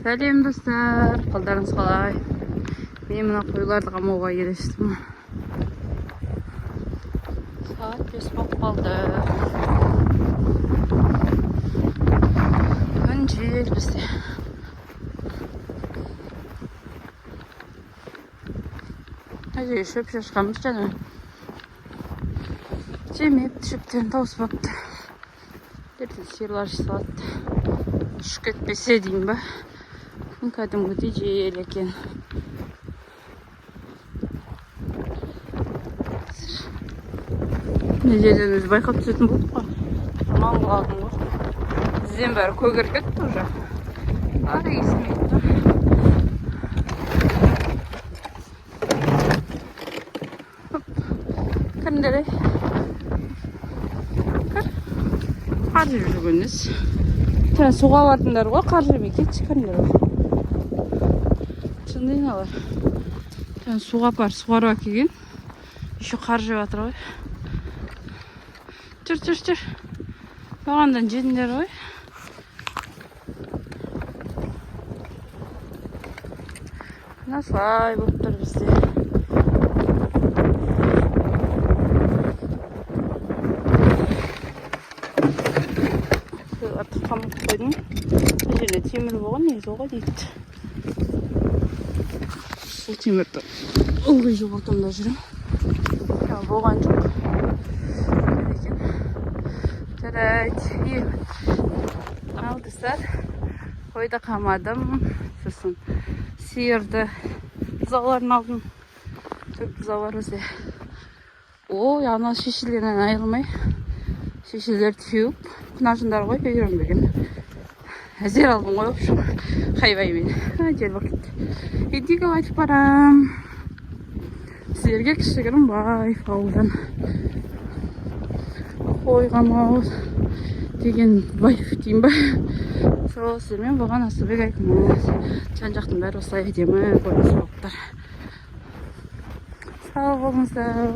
Сәлем, достар! Қалдарыңыз қалай? Мен мына қойларды қамауға келестім. Сағат 5 болып қалды. Күн жел бізде. Мына жерге шөп шашқанбыз жаңа. Жемепті, шөптерін тауыспапты. Ертең сиырлар салады. Ұшып кетпесе деймін ба. Күн кәдімгідей жел екен. Мына жерден өзі байқап түсетін болдық қой. Жаман құладым ғой. Ізден бәрі көгеріп кетті уже. Ары естімейді. Кіріңдер, ей. Кір. Қар жеп жүргеніңіз. Жаңа суға бардыңдар ғой, қар жемей кетші, кіріңдер. Шынында аналар. Жаңа суға апарып суарып әкелген. Еще қар жеп жатыр ғой. Жүр, жүр, жүр. Бағандан жедіңдер ғой. Мына осылай болып тұр бізде. Қойларды қамап қойдым. Мына жерде темір болған негізі ғой дейді. Сол темірді ылғи жоғалтамын да жүремін. Болған жоқ. Екен. Жарайды. Ал, достар, қойды қамадым. Сосын сиырды, бұзауларын алдым. Төрт бұзау бар бізде. Ой, ана шешелерінен айырылмай. Шешелер теуіп, құнажындар ғой, үйренбеген. Әзер алдым ғой, в общем, хайваймен. Жел болып кетті. Енді үйге қайтып барам. Сіздерге кішігірім вайб ауылдан. Қой қамау деген вайб деймін ба. Сол сіздермен болған Асылбек Айкүміс. Жан жақтың бәрі осылай әдемі көрініс болып тұр. Сау болыңыздар.